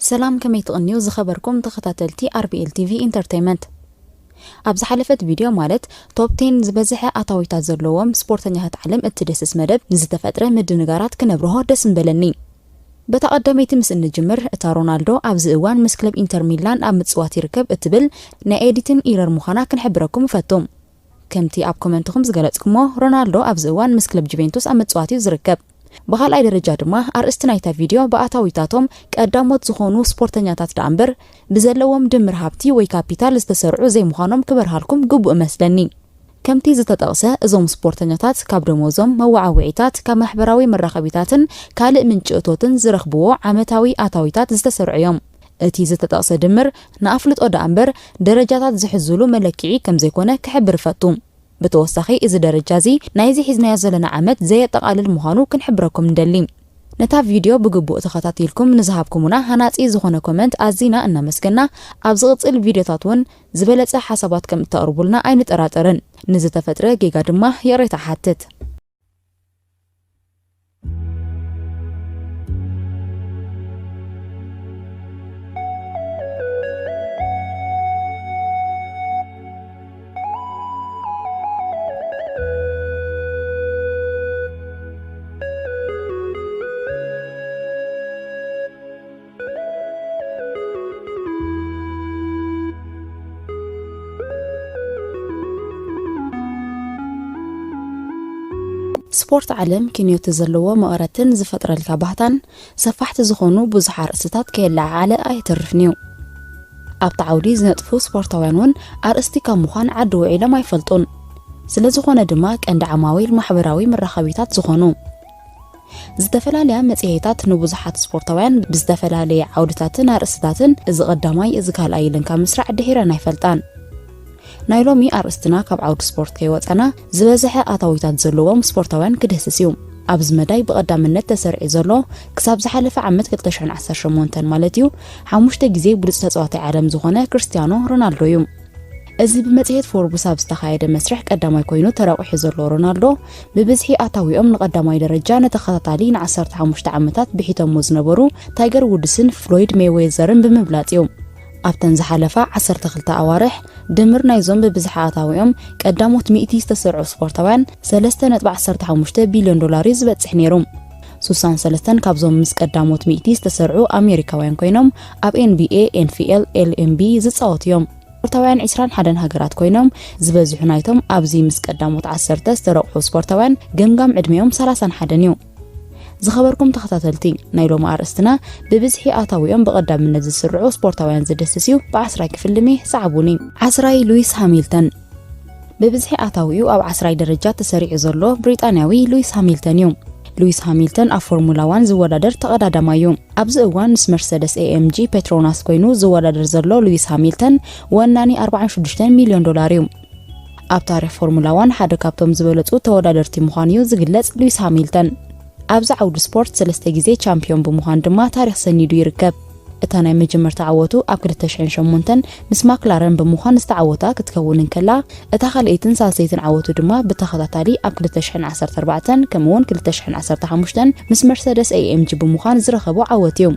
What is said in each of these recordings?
ሰላም፣ ከመይ ትቕንዩ ዝኸበርኩም ተኸታተልቲ ኣር ቢ ኤል ቲ ቪ ኢንተርቴይመንት? ኣብ ዝሓለፈት ቪድዮ፣ ማለት ቶፕ ቴን ዝበዝሐ ኣታዊታት ዘለዎም ስፖርተኛታት ዓለም እትድህስስ መደብ፣ ንዝተፈጥረ ምድንጋራት ክነብርሆ ደስ ምበለኒ። በታ ቀዳመይቲ ምስ እንጅምር፣ እታ ሮናልዶ ኣብዚ እዋን ምስ ክለብ ኢንተር ሚላን ኣብ ምጽዋት ይርከብ እትብል ናይ ኤዲቲን ኢረር ምዃና ክንሕብረኩም እፈቱ። ከምቲ ኣብ ኮመንትኹም ዝገለጽኩሞ፣ ሮናልዶ ኣብዚ እዋን ምስ ክለብ ጁቬንቱስ ኣብ ምጽዋት እዩ ዝርከብ። ብኻልኣይ ደረጃ ድማ፣ ኣርእስቲ ናይታ ቪድዮ ብኣታዊታቶም ቀዳሞት ዝኾኑ ስፖርተኛታት ደኣ እምበር፣ ብዘለዎም ድምር ሃብቲ ወይ ካፒታል ዝተሰርዑ ዘይምዃኖም ክበርሃልኩም ግቡእ እመስለኒ። ከምቲ ዝተጠቕሰ፣ እዞም ስፖርተኛታት ካብ ደሞዞም፣ መወዓውዒታት፣ ካብ ማሕበራዊ መራኸቢታትን ካልእ ምንጪ እቶትን ዝረኽብዎ ዓመታዊ ኣታዊታት ዝተሰርዑ እዮም። እቲ ዝተጠቕሰ ድምር ንኣፍልጦ ደኣ እምበር፣ ደረጃታት ዝሕዝሉ መለክዒ ከም ዘይኮነ ክሕብር እፈቱ። ብተወሳኺ፣ እዚ ደረጃ እዚ ናይዚ ሒዝናዮ ዘለና ዓመት ዘየጠቓልል ምዃኑ ክንሕብረኩም ንደሊ። ነታ ቪድዮ ብግቡእ ተኸታቲልኩም ንዝሃብኩሙና ሃናጺ ዝኾነ ኮመንት ኣዚና እናመስገና፣ ኣብ ዝቕጽል ቪድዮታት እውን ዝበለጸ ሓሳባት ከም እተቕርቡልና ኣይንጠራጠርን። ንዝተፈጥረ ጌጋ ድማ ይቕሬታ እሓትት። ስፖርት ዓለም ኪንዮቲ ዘለዎ መቐረትን ዝፈጥረልካ ባህታን ሰፋሕቲ ዝኾኑ ብዙሕ ኣርእስትታት ከየለዓዓለ ኣይተርፍን እዩ። ኣብቲ ዓውዲ ዝነጥፉ ስፖርታውያን እውን ኣርእስቲ ካብ ምዃን ዓዲ ውዒሎም ኣይፈልጡን። ስለ ዝኾነ ድማ ቀንዲ ዓማዊል ማሕበራዊ መራኸቢታት ዝኾኑ ዝተፈላለያ መጽሔታት ንብዙሓት ስፖርታውያን ብዝተፈላለየ ዓውድታትን ኣርእስትታትን እዚ ቀዳማይ እዚ ካልኣይ ኢለን ካብ ምስራዕ ድሒረን ኣይፈልጣን። ናይ ሎሚ ኣርእስትና ካብ ዓውዲ ስፖርት ከይወጻና ዝበዝሐ ኣታዊታት ዘለዎም ስፖርታውያን ክድህስስ እዩ። ኣብዚ መዳይ ብቐዳምነት ተሰሪዑ ዘሎ ክሳብ ዝሓለፈ ዓመት ክልተ ሽሕን ዓሰርተ ሸሞንተን ማለት እዩ፣ ሓሙሽተ ግዜ ብሉጽ ተጻዋታይ ዓለም ዝኾነ ክርስቲያኖ ሮናልዶ እዩ። እዚ ብመጽሔት ፎርብስ ኣብ ዝተኻየደ መስርሕ ቀዳማይ ኮይኑ ተረቑሑ ዘሎ ሮናልዶ፣ ብብዝሒ ኣታዊኦም ንቐዳማይ ደረጃ ንተኸታታሊ ንዓሰርተ ሓሙሽተ ዓመታት ብሒቶሞ ዝነበሩ ታይገር ውድስን ፍሎይድ ሜይዌዘርን ብምብላጽ እዩ። ኣብተን ዝሓለፋ ዓሰርተ ክልተ ኣዋርሕ፣ ድምር ናይዞም ብብዝሒ ኣታዊኦም ቀዳሞት ሚእቲ ዝተሰርዑ ስፖርታውያን ሰለስተ ነጥቢ ዓሰርተ ሓሙሽተ ቢልዮን ዶላር እዩ ዝበጽሕ ነይሩ። ሱሳን ሰለስተን ካብዞም ምስ ቀዳሞት ሚእቲ ዝተሰርዑ ኣሜሪካውያን ኮይኖም፣ ኣብ ኤን ቢ ኤ፣ ኤን ኤፍ ኤል፣ ኤል ኤም ቢ ዝጻወቱ እዮም። ስፖርታውያን ዕስራን ሓደን ሃገራት ኮይኖም፣ ዝበዝሑ ናይቶም ኣብዚ ምስ ቀዳሞት ዓሰርተ ዝተረቑሑ ስፖርታውያን ገምጋም ዕድሜኦም ሰላሳን ሓደን እዩ። ዝኸበርኩም ተኸታተልቲ፣ ናይ ሎሚ ኣርእስትና ብብዝሒ ኣታዊኦም ብቐዳምነት ዝስርዑ ስፖርታውያን ዝድህስስ እዩ። ብዓስራይ ክፍልሚ ሰዓቡኒ። ዓስራይ፣ ሉዊስ ሃሚልተን። ብብዝሒ ኣታዊኡ ኣብ ዓስራይ ደረጃ ተሰሪዑ ዘሎ ብሪጣንያዊ ሉዊስ ሃሚልተን እዩ። ሉዊስ ሃሚልተን ኣብ ፎርሙላ ዋን ዝወዳደር ተቐዳዳማይ እዩ። ኣብዚ እዋን ምስ መርሰደስ ኤ ኤም ጂ ፔትሮናስ ኮይኑ ዝወዳደር ዘሎ ሉዊስ ሃሚልተን፣ ወናኒ ኣርባዓን ሽዱሽተን ሚልዮን ዶላር እዩ። ኣብ ታሪኽ ፎርሙላ ዋን ሓደ ካብቶም ዝበለጹ ተወዳደርቲ ምዃኑ እዩ ዝግለጽ ሉዊስ ሃሚልተን። ኣብዚ ዓውዲ ስፖርት ሰለስተ ግዜ ቻምፒዮን ብምዃን ድማ ታሪኽ ሰኒዱ ይርከብ። እታ ናይ መጀመርታ ዓወቱ ኣብ ክልተ ሽሕን ሸሞንተን ምስ ማክላረን ብምዃን ዝተዓወታ ክትከውን እንከላ፣ እታ ካልኣይትን ሳልሰይትን ዓወቱ ድማ ብተኸታታሊ ኣብ ክልተ ሽሕን ዓሰርተ ኣርባዕተን ከምኡ እውን ክልተ ሽሕን ዓሰርተ ሓሙሽተን ምስ መርሰደስ ኤ ኤም ጂ ብምዃን ዝረኸቦ ዓወት እዩ።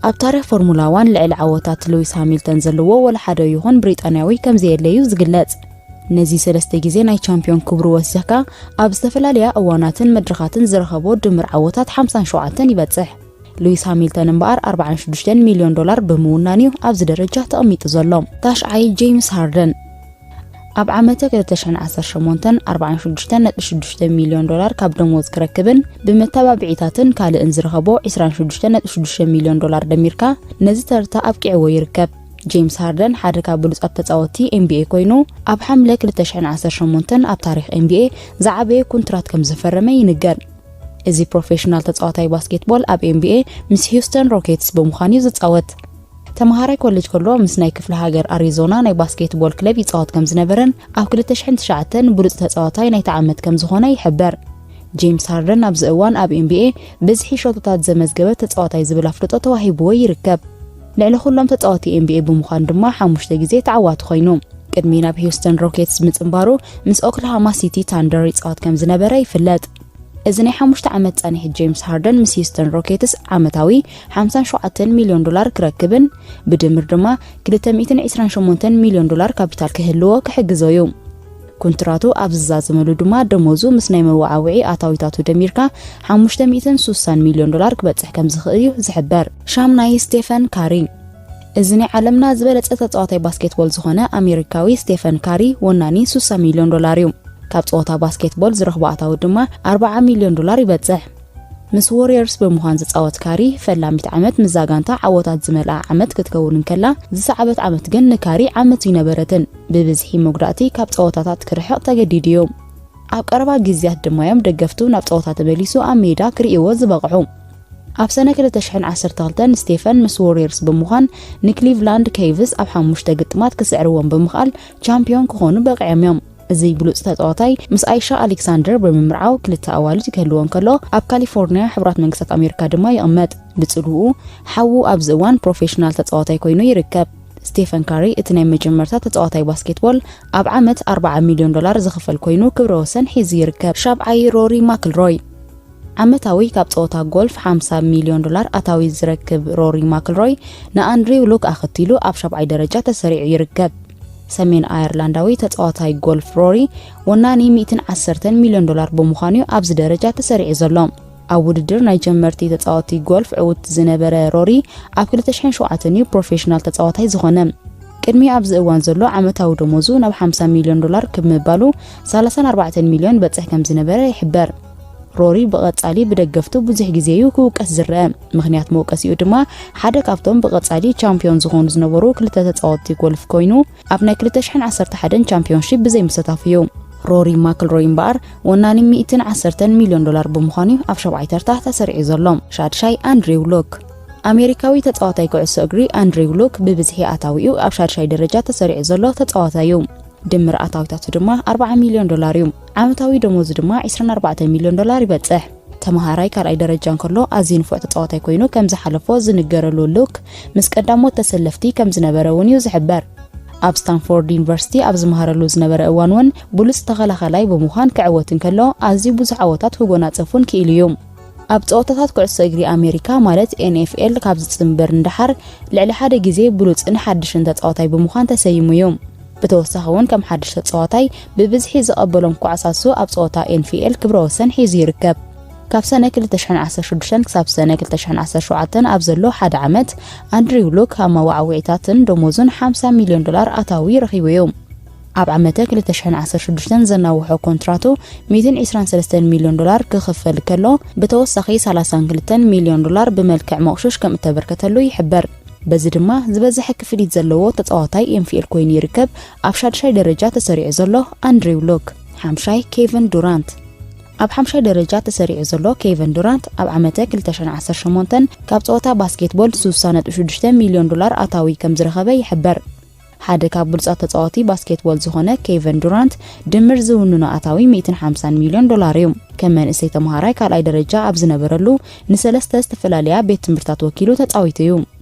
ኣብ ታሪኽ ፎርሙላ ዋን ልዕሊ ዓወታት ሉዊስ ሃሚልተን ዘለዎ ወላ ሓደ ይኹን ብሪጣንያዊ ከም ዘየለ እዩ ዝግለጽ። ነዚ ሰለስተ ግዜ ናይ ቻምፒዮን ክብሩ ወሲኽካ፣ ኣብ ዝተፈላለያ እዋናትን መድረኻትን ዝረኸቦ ድምር ዓወታት ሓምሳን ሸውዓተን ይበጽሕ። ሉዊስ ሃሚልተን እምበኣር ኣርባዓን ሽዱሽተን ሚልዮን ዶላር ብምውናን እዩ ኣብዚ ደረጃ ተቐሚጡ ዘሎ። ታሽዓይ፣ ጄምስ ሃርደን። ኣብ ዓመተ ክልተ ሽሕን ዓሰርተ ሸሞንተን ኣርባዓን ሽዱሽተን ነጥቢ ሽዱሽተ ሚልዮን ዶላር ካብ ደሞዝ ክረክብን ብመተባብዒታትን ካልእን ዝረኸቦ ዕስራን ሽዱሽተን ነጥቢ ሽዱሽተ ሚልዮን ዶላር ደሚርካ ነዚ ተርታ ኣብቂዕዎ ይርከብ። ጄምስ ሃርደን ሓደ ካብ ብሉጻት ተጻወትቲ ኤን ቢ ኤ ኮይኑ፣ ኣብ ሓምለ ክልተ ሽሕን ዓሰርተ ሸሞንተን ኣብ ታሪኽ ኤን ቢ ኤ ዝዓበየ ኩንትራት ከም ዝፈረመ ይንገር። እዚ ፕሮፌሽናል ተጻዋታይ ባስኬትቦል ኣብ ኤን ቢ ኤ ምስ ሂውስተን ሮኬትስ ብምዃን እዩ ዝጻወት። ተመሃራይ ኮሌጅ ከሎ ምስ ናይ ክፍለ ሃገር ኣሪዞና ናይ ባስኬትቦል ክለብ ይጻወት ከም ዝነበረን ኣብ ክልተ ሽሕን ትሽዓተን ብሉጽ ተጻዋታይ ናይቲ ዓመት ከም ዝኾነ ይሕበር። ጄምስ ሃርደን ኣብዚ እዋን ኣብ ኤን ቢ ኤ ብዝሒ ሸቶታት ዘመዝገበ ተጻዋታይ ዝብል ኣፍልጦ ተዋሂብዎ ይርከብ። ልዕሊ ኩሎም ተጻወቲ ኤን ቢ ኤ ብምዃን ድማ ሓሙሽተ ግዜ ተዓዋቲ ኮይኑ፣ ቅድሚ ናብ ሂውስተን ሮኬትስ ምጽንባሩ ምስ ኦክላሃማ ሲቲ ታንደር ይጻወት ከም ዝነበረ ይፍለጥ። እዚ ናይ ሓሙሽተ ዓመት ጸኒሕ ጄምስ ሃርደን ምስ ሂውስተን ሮኬትስ ዓመታዊ ሓምሳን ሸውዓተን ሚልዮን ዶላር ክረክብን ብድምር ድማ ክልተ ሚእትን ዕስራን ሸሞንተን ሚልዮን ዶላር ካፒታል ክህልዎ ክሕግዞ እዩ። ኮንትራቱ ኣብ ዝዛዘመሉ ድማ ደሞዙ ምስ ናይ መወዓውዒ ኣታዊታቱ ደሚርካ ሓሙሽተ ሚእትን ሱሳን ሚልዮን ዶላር ክበጽሕ ከም ዝኽእል እዩ ዝሕበር። ሻምናይ ስቴፈን ካሪ። እዚ ናይ ዓለምና ዝበለጸ ተጻዋታይ ባስኬትቦል ዝኾነ ኣሜሪካዊ ስቴፈን ካሪ ወናኒ ሱሳ ሚልዮን ዶላር እዩ። ካብ ጸወታ ባስኬትቦል ዝረኽቦ ኣታዊ ድማ ኣርባዓ ሚልዮን ዶላር ይበጽሕ። ምስ ዎሪየርስ ብምዃን ዝጻወት ካሪ ፈላሚት ዓመት ምስዛ ጋንታ ዓወታት ዝመልኣ ዓመት ክትከውን እንከላ፣ ዝሰዓበት ዓመት ግን ንካሪ ዓመት ይነበረትን ብብዝሒ መጉዳእቲ ካብ ጸወታታት ክርሕቕ ተገዲዱ እዩ። ኣብ ቀረባ ግዜያት ድማ እዮም ደገፍቱ ናብ ጸወታ ተመሊሱ ኣብ ሜዳ ክርእይዎ ዝበቕዑ። ኣብ ሰነ ክልተ ሽሕን ዓሰርተ ክልተን ስቴፈን ምስ ዎሪየርስ ብምዃን ንክሊቭላንድ ኬቭስ ኣብ ሓሙሽተ ግጥማት ክስዕርዎም ብምኽኣል ቻምፒዮን ክኾኑ በቒዖም እዮም። እዚ ብሉጽ ተጻዋታይ ምስ ኣይሻ ኣሌክሳንደር ብምምርዓው ክልተ ኣዋልድ ክህልዎ እንከሎ፣ ኣብ ካሊፎርኒያ ሕቡራት መንግስታት ኣሜሪካ ድማ ይቕመጥ። ብጽልኡ ሓዉ ኣብዚ እዋን ፕሮፌሽናል ተጻዋታይ ኮይኑ ይርከብ። ስቴፈን ካሪ እቲ ናይ መጀመርታ ተጻዋታይ ባስኬትቦል ኣብ ዓመት ኣርባዓ ሚልዮን ዶላር ዝኽፈል ኮይኑ ክብረ ወሰን ሒዙ ይርከብ። ሻብዓይ ሮሪ ማክልሮይ። ዓመታዊ ካብ ጸወታ ጎልፍ ሓምሳ ሚልዮን ዶላር ኣታዊ ዝረክብ ሮሪ ማክልሮይ ንኣንድሪው ሉክ ኣኸቲሉ ኣብ ሻብዓይ ደረጃ ተሰሪዑ ይርከብ። ሰሜን ኣየርላንዳዊ ተጻዋታይ ጎልፍ ሮሪ ወናኒ ሚእትን ዓሰርተን ሚልዮን ዶላር ብምዃኑ ኣብዚ ደረጃ ተሰሪዑ ዘሎ። ኣብ ውድድር ናይ ጀመርቲ ተጻወቲ ጎልፍ ዕውት ዝነበረ ሮሪ ኣብ ክልተ ሽሕን ሸውዓተን እዩ ፕሮፌሽናል ተጻዋታይ ዝኾነ። ቅድሚ ኣብዚ እዋን ዘሎ ዓመታዊ ደሞዙ ናብ ሓምሳ ሚልዮን ዶላር ክብ ምባሉ ሰላሳን ኣርባዕተን ሚልዮን በጽሕ ከም ዝነበረ ይሕበር። ሮሪ ብቐጻሊ ብደገፍቱ ብዙሕ ግዜ እዩ ክውቀስ ዝረአ። ምኽንያት መውቀሲኡ ድማ ሓደ ካብቶም ብቐጻሊ ቻምፒዮን ዝኾኑ ዝነበሩ ክልተ ተጻወትቲ ጎልፍ ኮይኑ፣ ኣብ ናይ ክልተ ሽሕን ዓሰርተ ሓደን ቻምፒዮንሺፕ ብዘይ ምስታፉ እዩ። ሮሪ ማክልሮይ እምበኣር ወናኒ ሚእትን ዓሰርተን ሚልዮን ዶላር ብምዃኑ እዩ ኣብ ሻብዓይ ተርታ ተሰሪዑ ዘሎ። ሻድሻይ ኣንድሪው ሉክ። ኣሜሪካዊ ተጻዋታይ ኩዕሶ እግሪ ኣንድሪው ሉክ ብብዝሒ ኣታዊኡ ኣብ ሻድሻይ ደረጃ ተሰሪዑ ዘሎ ተጻዋታይ እዩ። ድምር ኣታዊታቱ ድማ ኣርባዓ ሚልዮን ዶላር እዩ። ዓመታዊ ደሞዙ ድማ ዕስራን ኣርባዕተን ሚልዮን ዶላር ይበጽሕ። ተመሃራይ ካልኣይ ደረጃ እንከሎ ኣዝዩ ንፉዕ ተጻዋታይ ኮይኑ ከም ዝሓለፎ ዝንገረሉ ሉክ፣ ምስ ቀዳሞት ተሰለፍቲ ከም ዝነበረ እውን እዩ ዝሕበር። ኣብ ስታንፎርድ ዩኒቨርሲቲ ኣብ ዝመሃረሉ ዝነበረ እዋን እውን ብሉጽ ተኸላኸላይ ብምዃን ክዕወት እንከሎ ኣዝዩ ብዙሕ ዓወታት ክጎናጸፉን ክኢሉ እዩ። ኣብ ጸወታታት ኩዕሶ እግሪ ኣሜሪካ ማለት ኤን ኤፍ ኤል ካብ ዝጽንበር ንደሓር ልዕሊ ሓደ ግዜ ብሉጽን ሓድሽን ተጻዋታይ ብምዃን ተሰይሙ እዩ። ብተወሳኺ እውን ከም ሓድሽ ተጻዋታይ ብብዝሒ ዝቐበሎም ኳዕሳሱ ኣብ ጸወታ ኤን ኤፍ ኤል ክብረ ወሰን ሒዙ ይርከብ። ካብ ሰነ ክልተ ሽሕን ዓሰርተ ሽዱሽተን ክሳብ ሰነ ክልተ ሽሕን ዓሰርተ ሸውዓተን ኣብ ዘሎ ሓደ ዓመት ኣንድሪው ሉክ ካብ መዋዕውዒታትን ደሞዙን ሓምሳ ሚልዮን ዶላር ኣታዊ ረኺቡ እዩ። ኣብ ዓመተ ክልተ ሽሕን ዓሰርተ ሽዱሽተን ዘናውሖ ኮንትራቱ ሚእትን ዕስራን ሰለስተን ሚልዮን ዶላር ክኽፈል ከሎ፣ ብተወሳኺ ሰላሳን ክልተን ሚልዮን ዶላር ብመልክዕ መቑሽሽ ከም እተበርከተሉ ይሕበር። በዚ ድማ ዝበዝሐ ክፍሊት ዘለዎ ተጻዋታይ ኤን ኤፍ ኤል ኮይኑ ይርከብ። ኣብ ሻድሻይ ደረጃ ተሰሪዑ ዘሎ ኣንድሪው ሉክ። ሓምሻይ ኬቨን ዱራንት። ኣብ ሓምሻይ ደረጃ ተሰሪዑ ዘሎ ኬቨን ዱራንት ኣብ ዓመተ ክልተ ሽሕን ዓሰርተ ሸሞንተን ካብ ጸወታ ባስኬትቦል ስሳ ነጥቢ ሽዱሽተ ሚልዮን ዶላር ኣታዊ ከም ዝረኸበ ይሕበር። ሓደ ካብ ብሉጻት ተጻወቲ ባስኬትቦል ዝኾነ ኬቨን ዱራንት ድምር ዝውንኖ ኣታዊ ሚእትን ሓምሳን ሚልዮን ዶላር እዩ። ከም መንእሰይ ተመሃራይ ካልኣይ ደረጃ ኣብ ዝነበረሉ ንሰለስተ ዝተፈላለያ ቤት ትምህርታት ወኪሉ ተጻዊቱ እዩ።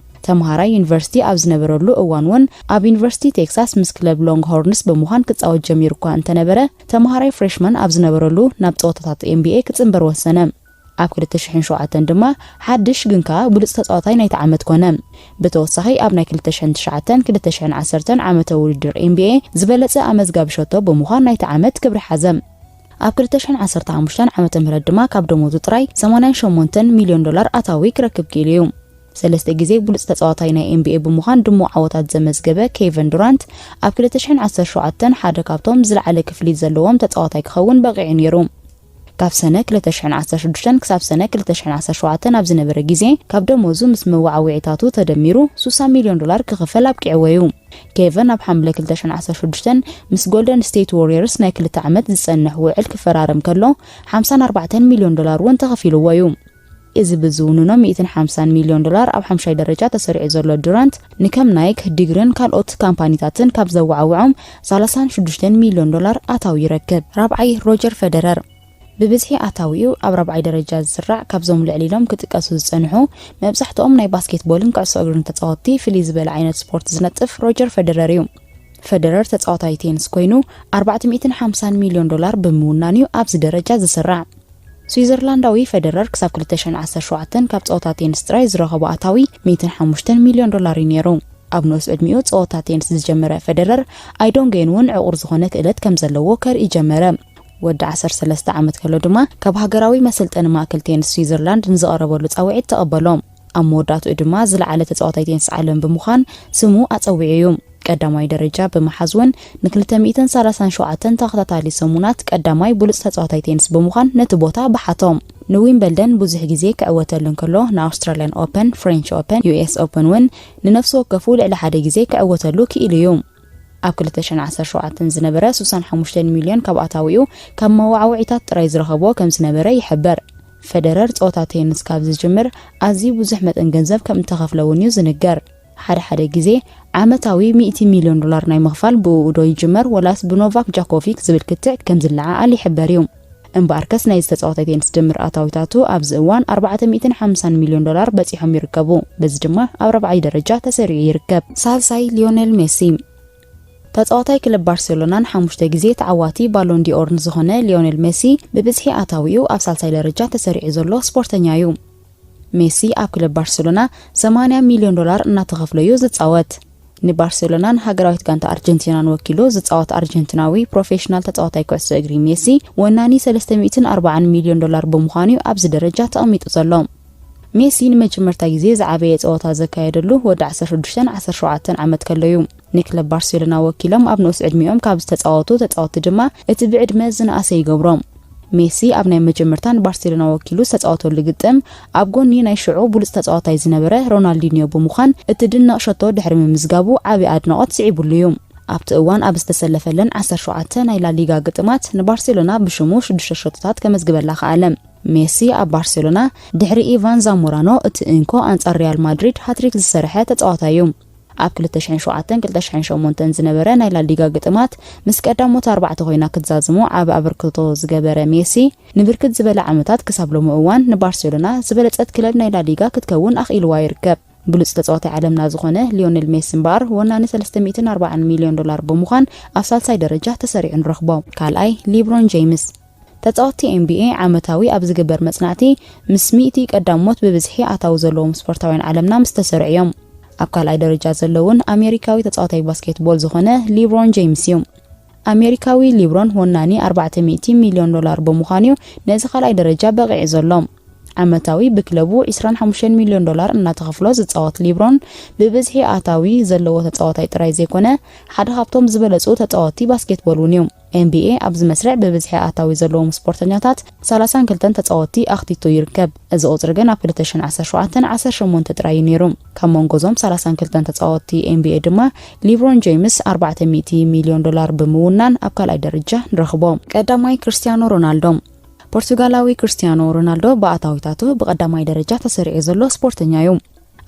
ተመሃራይ ዩኒቨርሲቲ ኣብ ዝነበረሉ እዋን እውን ኣብ ዩኒቨርሲቲ ቴክሳስ ምስ ክለብ ሎንግ ሆርንስ ብምዃን ክጻወት ጀሚሩ እኳ እንተነበረ፣ ተመሃራይ ፍሬሽማን ኣብ ዝነበረሉ ናብ ጸወታታት ኤን ቢ ኤ ክጽንበር ወሰነ። ኣብ ክልተ ሽሕን ሸውዓተን ድማ ሓድሽ ግን ከኣ ብሉጽ ተጻዋታይ ናይቲ ዓመት ኮነ። ብተወሳኺ ኣብ ናይ ክልተ ሽሕን ትሽዓተን ክልተ ሽሕን ዓሰርተን ዓመተ ውድድር ኤን ቢ ኤ ዝበለጸ ኣመዝጋቢ ሸቶ ብምዃን ናይቲ ዓመት ክብሪ ሓዘ። ኣብ ክልተ ሽሕን ዓሰርተ ሓሙሽተን ዓመተ ምህረት ድማ ካብ ደሞዙ ጥራይ ሰማንያን ሸሞንተን ሚልዮን ዶላር ኣታዊ ክረክብ ክኢሉ እዩ። ሰለስተ ግዜ ብሉጽ ተጻዋታይ ናይ ኤን ቢ ኤ ብምዃን ድሙቕ ዓወታት ዘመዝገበ ኬቨን ዱራንት፣ ኣብ ክልተ ሽሕን ዓሰርተ ሸውዓተን ሓደ ካብቶም ዝለዓለ ክፍሊት ዘለዎም ተጻዋታይ ክኸውን በቒዑ ነይሩ። ካብ ሰነ ክልተ ሽሕን ዓሰርተ ሽዱሽተን ክሳብ ሰነ ክልተ ሽሕን ዓሰርተ ሸውዓተን ኣብ ዝነበረ ግዜ፣ ካብ ደሞዙ ምስ መወዓውዒታቱ ተደሚሩ ሱሳ ሚልዮን ዶላር ክኽፈል ኣብቂዕዎ እዩ። ኬቨን ኣብ ሓምለ ክልተ ሽሕን ዓሰርተ ሽዱሽተን ምስ ጎልደን ስቴት ዎሪየርስ ናይ ክልተ ዓመት ዝጸንሕ ውዕል ክፈራረም ከሎ፣ ሓምሳን ኣርባዕተን ሚልዮን ዶላር እውን ተኸፊልዎ እዩ። እዚ ብዝውንኖ ሚእትን ሓምሳን ሚልዮን ዶላር ኣብ ሓምሻይ ደረጃ ተሰሪዑ ዘሎ ዱራንት፣ ንከም ናይክ፣ ዲግርን ካልኦት ካምፓኒታትን ካብ ዘወዓውዖም ሰላሳን ሽዱሽተን ሚልዮን ዶላር ኣታዊ ይረክብ። ራብዓይ ሮጀር ፈደረር። ብብዝሒ ኣታዊኡ ኣብ ራብዓይ ደረጃ ዝስራዕ፣ ካብዞም ልዕል ኢሎም ክጥቀሱ ዝጸንሑ፣ መብዛሕትኦም ናይ ባስኬትቦልን ኩዕሶ እግርን ተጻወትቲ ፍልይ ዝበለ ዓይነት ስፖርት ዝነጥፍ ሮጀር ፈደረር እዩ። ፈደረር ተጻዋታይ ቴኒስ ኮይኑ፣ ኣርባዕተ ሚእትን ሓምሳን ሚልዮን ዶላር ብምውናን እዩ ኣብዚ ደረጃ ዝስራዕ። ስዊዘርላንዳዊ ፈደረር ክሳብ ክልተ ሽሕን ዓሰርተ ሸውዓተን ካብ ጸወታ ቴኒስ ጥራይ ዝረኸቦ ኣታዊ ሚእትን ሓሙሽተን ሚልዮን ዶላር እዩ ነይሩ። ኣብ ንኡስ ዕድሚኡ ጸወታ ቴኒስ ዝጀመረ ፈደረር፣ ኣይዶንጌን እውን ዕቑር ዝኾነ ክእለት ከም ዘለዎ ከርኢ ጀመረ። ወዲ ዓሰርተ ሰለስተ ዓመት ከሎ ድማ ካብ ሃገራዊ መሰልጠኒ ማእከል ቴኒስ ስዊዘርላንድ ንዝቐረበሉ ጻውዒት ተቐበሎ። ኣብ መወዳእትኡ ድማ ዝለዓለ ተጻዋታይ ቴኒስ ዓለም ብምዃን ስሙ ኣጸዊዑ እዩ። ቀዳማይ ደረጃ ብምሓዝ እውን ንክልተ ሚእትን ሰላሳን ሸውዓተን ተኸታታሊ ሰሙናት ቀዳማይ ብሉጽ ተጻዋታይ ቴኒስ ብምዃን ነቲ ቦታ በሓቶ። ንዊምበልደን ብዙሕ ግዜ ክዕወተሉ እንከሎ፣ ንኣውስትራልያን ኦፐን፣ ፍሬንች ኦፐን፣ ዩ ኤስ ኦፐን እውን ንነፍሲ ወከፉ ልዕሊ ሓደ ግዜ ክዕወተሉ ክኢሉ እዩ። ኣብ ክልተ ሽሕን ዓሰርተ ሸውዓተን ዝነበረ ስሳን ሓሙሽተን ሚልዮን ካብ ኣታዊኡ ካብ መወዓውዒታት ጥራይ ዝረኸቦ ከም ዝነበረ ይሕበር። ፈደረር ጸወታ ቴኒስ ካብ ዝጅምር ኣዝዩ ብዙሕ መጠን ገንዘብ ከም እተኸፍለ እውን እዩ ዝንገር። ሓደ ሓደ ግዜ ዓመታዊ ሚእቲ ሚልዮን ዶላር ናይ ምኽፋል ብእኡ ዶ ይጅመር ወላስ ብኖቫክ ጃኮቪክ ዝብል ክትዕ ከም ዝለዓዓል ይሕበር እዩ። እምበኣርከስ ናይዚ ተጻዋታይ ቴኒስ ድምር ኣታዊታቱ ኣብዚ እዋን ኣርባዕተ ሚእትን ሓምሳን ሚልዮን ዶላር በጺሖም ይርከቡ። በዚ ድማ ኣብ ራብዓይ ደረጃ ተሰሪዑ ይርከብ። ሳልሳይ ሊዮኔል ሜሲ። ተጻዋታይ ክለብ ባርሴሎናን ሓሙሽተ ግዜ ተዓዋቲ ባሎን ዲኦርን ዝኾነ ሊዮኔል ሜሲ ብብዝሒ ኣታዊኡ ኣብ ሳልሳይ ደረጃ ተሰሪዑ ዘሎ ስፖርተኛ እዩ። ሜሲ ኣብ ክለብ ባርሴሎና ሰማንያ ሚልዮን ዶላር እናተኸፍሎ እዩ ዝጻወት። ንባርሴሎናን ሃገራዊት ጋንታ ኣርጀንቲናን ወኪሉ ዝጻወት ኣርጀንቲናዊ ፕሮፌሽናል ተጻዋታይ ኩዕሶ እግሪ ሜሲ፣ ወናኒ ሰለስተ ሚእትን ኣርባዓን ሚልዮን ዶላር ብምዃኑ እዩ ኣብዚ ደረጃ ተቐሚጡ ዘሎ። ሜሲ ንመጀመርታ ግዜ ዝዓበየ ጸወታ ዘካየደሉ ወዲ ዓሰርተ ሽዱሽተን ዓሰርተ ሸውዓተን ዓመት ከሎ እዩ። ንክለብ ባርሴሎና ወኪሎም ኣብ ንኡስ ዕድሚኦም ካብ ዝተጻወቱ ተጻወትቲ ድማ እቲ ብዕድመ ዝነኣሰ ይገብሮ። ሜሲ ኣብ ናይ መጀመርታ ንባርሴሎና ወኪሉ ዝተጻወተሉ ግጥም ኣብ ጎኒ ናይ ሽዑ ብሉጽ ተጻዋታይ ዝነበረ ሮናልዲንዮ ብምዃን እትድነቕ ሸቶ ድሕሪ ምምዝጋቡ ዓቢ ኣድናቖት ስዒቡሉ እዩ። ኣብቲ እዋን ኣብ ዝተሰለፈለን ዓሰርተ ሸውዓተ ናይ ላሊጋ ግጥማት ንባርሴሎና ብሽሙ ሽዱሽተ ሸቶታት ከመዝግበላ ከኣለ። ሜሲ ኣብ ባርሴሎና ድሕሪ ኢቫን ዛሞራኖ እቲ እንኮ ኣንጻር ሪያል ማድሪድ ሃትሪክ ዝሰርሐ ተጻዋታይ እዩ። ኣብ ክልተ ሽሕን ሸውዓተን ክልተ ሽሕን ሸሞንተን ዝነበረ ናይ ላሊጋ ግጥማት ምስ ቀዳሞት ኣርባዕተ ኮይና ክትዛዝሞ ዓቢ ኣበርክቶ ዝገበረ ሜሲ፣ ንብርክት ዝበለ ዓመታት ክሳብ ሎሚ እዋን ንባርሴሎና ዝበለጸት ክለብ ናይ ላሊጋ ክትከውን ኣኽኢልዋ ይርከብ። ብሉጽ ተጻዋታይ ዓለምና ዝኾነ ሊዮኔል ሜሲ እምበኣር ወናኒ ሰለስተ ሚእትን ኣርባዓን ሚልዮን ዶላር ብምዃን ኣብ ሳልሳይ ደረጃ ተሰሪዑ ንረኽቦ። ካልኣይ ሊብሮን ጄምስ። ተጻወትቲ ኤን ቢ ኤ ዓመታዊ ኣብ ዝግበር መጽናዕቲ ምስ ሚእቲ ቀዳሞት ብብዝሒ ኣታዊ ዘለዎም ስፖርታውያን ዓለምና ምስ ተሰርዑ እዮም። ኣብ ካልኣይ ደረጃ ዘለውን ኣሜሪካዊ ተጻዋታይ ባስኬትቦል ዝኾነ ሊብሮን ጄምስ እዩ። ኣሜሪካዊ ሊብሮን ወናኒ ኣርባዕተ ሚእቲ ሚልዮን ዶላር ብምዃኑ እዩ ነዚ ካልኣይ ደረጃ በቒዑ ዘሎ። ዓመታዊ ብክለቡ ዕስራን ሓሙሽተን ሚልዮን ዶላር እናተኸፍሎ ዝጻወት ሊብሮን፣ ብብዝሒ ኣታዊ ዘለዎ ተጻዋታይ ጥራይ ዘይኮነ፣ ሓደ ካብቶም ዝበለጹ ተጻወትቲ ባስኬትቦል እውን እዩ። ኤን ቢ ኤ ኣብዚ መስርዕ ብብዝሒ ኣታዊ ዘለዎም ስፖርተኛታት ሰላሳን ክልተን ተጻወትቲ ኣኽቲቱ ይርከብ። እዚ ቁጽሪ ግን ኣብ ክልተ ሽሕን ዓሰርተ ሸውዓተን ዓሰርተ ሸሞንተ ጥራይ እዩ ነይሩ። ካብ መንጎ እዞም ሰላሳን ክልተን ተጻወትቲ ኤን ቢ ኤ ድማ ሊብሮን ጄምስ ኣርባዕተ ሚእቲ ሚልዮን ዶላር ብምውናን ኣብ ካልኣይ ደረጃ ንረኽቦ። ቀዳማይ ክርስቲያኖ ሮናልዶ። ፖርቱጋላዊ ክርስቲያኖ ሮናልዶ ብኣታዊታቱ ብቐዳማይ ደረጃ ተሰሪዑ ዘሎ ስፖርተኛ እዩ።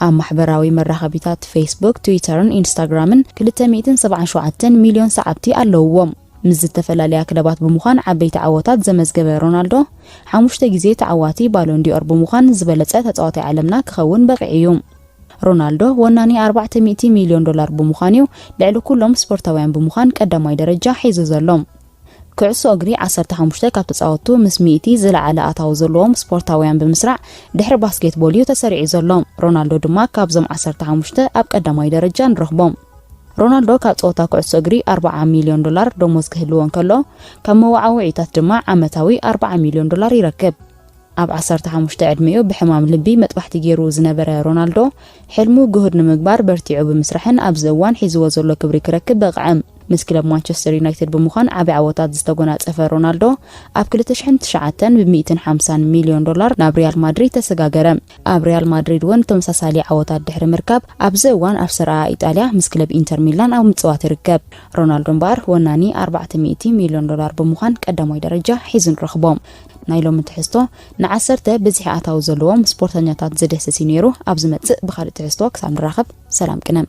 ኣብ ማሕበራዊ መራኸቢታት ፌስቡክ፣ ትዊተርን ኢንስታግራምን ክልተ ሚእትን ሰብዓን ሸውዓተን ሚልዮን ሰዓብቲ ኣለውዎ። ምስ ዝተፈላለያ ክለባት ብምዃን ዓበይቲ ዓወታት ዘመዝገበ ሮናልዶ፣ ሓሙሽተ ግዜ ተዓዋቲ ባሎን ዲኦር ብምዃን ዝበለጸ ተጻዋታይ ዓለምና ክኸውን በቒዑ እዩ። ሮናልዶ ወናኒ ኣርባዕተ ሚእቲ ሚልዮን ዶላር ብምዃን እዩ ልዕሊ ኩሎም ስፖርታውያን ብምዃን ቀዳማይ ደረጃ ሒዙ ዘሎ። ኩዕሶ እግሪ ዓሰርተ ሓሙሽተ ካብ ተጻወትቱ ምስ ሚእቲ ዝለዓለ ኣታዊ ዘለዎም ስፖርታውያን ብምስራዕ ድሕሪ ባስኬትቦል እዩ ተሰሪዑ ዘሎ። ሮናልዶ ድማ ካብዞም ዓሰርተ ሓሙሽተ ኣብ ቀዳማይ ደረጃ ንረኽቦ። ሮናልዶ ካብ ጸወታ ኩዕሶ እግሪ ኣርብዓ ሚልዮን ዶላር ደሞዝ ክህልዎ እንከሎ፣ ካብ መወዓውዒታት ድማ ዓመታዊ ኣርብዓ ሚልዮን ዶላር ይረክብ። ኣብ ዓሰርተ ሓሙሽተ ዕድሚኡ ብሕማም ልቢ መጥባሕቲ ገይሩ ዝነበረ ሮናልዶ፣ ሕልሙ ግሁድ ንምግባር በርቲዑ ብምስራሕን ኣብዚ እዋን ሒዝዎ ዘሎ ክብሪ ክረክብ በቕዐ። ምስ ክለብ ማንቸስተር ዩናይትድ ብምዃን ዓቢ ዓወታት ዝተጎናጸፈ ሮናልዶ፣ ኣብ ክልተ ሽሕን ትሽዓተን ብሚእትን ሓምሳን ሚልዮን ዶላር ናብ ሪያል ማድሪድ ተሰጋገረ። ኣብ ሪያል ማድሪድ እውን ተመሳሳሊ ዓወታት ድሕሪ ምርካብ፣ ኣብዚ እዋን ኣብ ሰሪኣ ኢጣልያ ምስ ክለብ ኢንተር ሚላን ኣብ ምጽዋት ይርከብ። ሮናልዶ እምበኣር ወናኒ ኣርባዕተ ሚእቲ ሚልዮን ዶላር ብምዃን ቀዳማይ ደረጃ ሒዙ ንረኽቦ። ናይ ሎሚ ትሕዝቶ ንዓሰርተ ብዝሒ ኣታዊ ዘለዎም ስፖርተኛታት ዝድህስስ እዩ ነይሩ። ኣብ ዝመጽእ ብኻልእ ትሕዝቶ ክሳብ ንራኸብ ሰላም ቅነ።